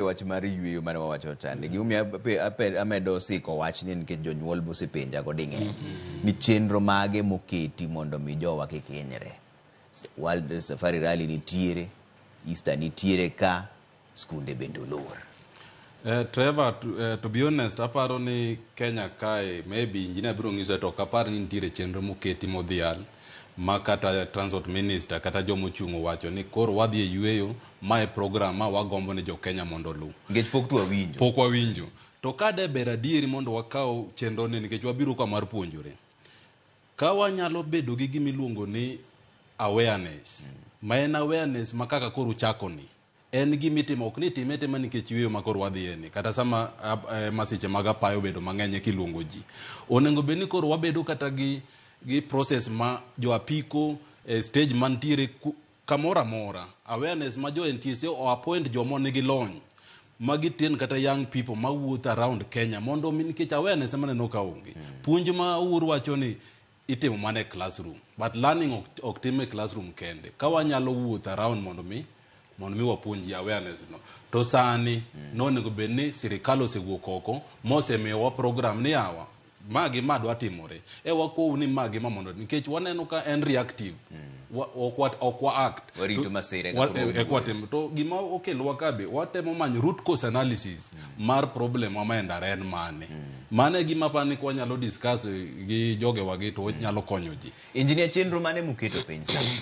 Wach mar yweyo mane wawacho chande, gimomiyo amedo siko wachni nikech jonyuol bosepenja go ding'eny ni chenro mage moketi mondo mi jowa kik hinyre. World Safari Rally nitiere, Easter nitiere, ka skunde bende olor. Trevor, to be honest, aparo ni Kenya kae, maybe engineer biro ng'iso, to ok apar ni nitiere chenro moketi modhial ma kata transport minister kata jomochung' owacho ni koro wadhi e yweyo, mae program ma wagombo ni jo Kenya mondo oluw. Nikech pok to wawinjo. Pok wawinjo. To ka de ber adieri mondo wakaw chenro ni, nikech wabiro ka mar puonjore, ka wanyalo bedo gi gimiluongo ni awareness, ma en awareness ma kaka koro uchako ni en gimitimo, ok ni time tema nikech yweyo ma koro wadhiye ni, kata sama masiche mag apaya obedo mang'eny eka iluongo ji. Onego bed ni koro wabedo kata gi process ma jo apiko e stage mantiere kamoro amora, awareness ma jo NTSA o appoint joma nigi lony ma gitrain kata young people mawuotho around Kenya mondo mi, nikech awareness ema neno ka onge. Puonj ma Owuor wacho ni itimo mana e classroom, but learning ok tim e classroom kende. Ka wanyalo wuotho around mondo mi wapuonj ji awareness no, to sani nonego bed ni sirikal osewuok oko mosemiyowa program ni yawa ma gi ma dwa timore e wakou ni ma gi ma, mondo nikech waneno ka en reactive, ok wa act. Warito masira eka koro eka watimo. To gima okelowa ka be watemo manyo root cause analysis mar problem wa ma e ndara en mane. Mano e gima apani ka wanyalo discuss gi jogewagi to nyalo konyo ji. Engineer, chenro mane muketo piny sani?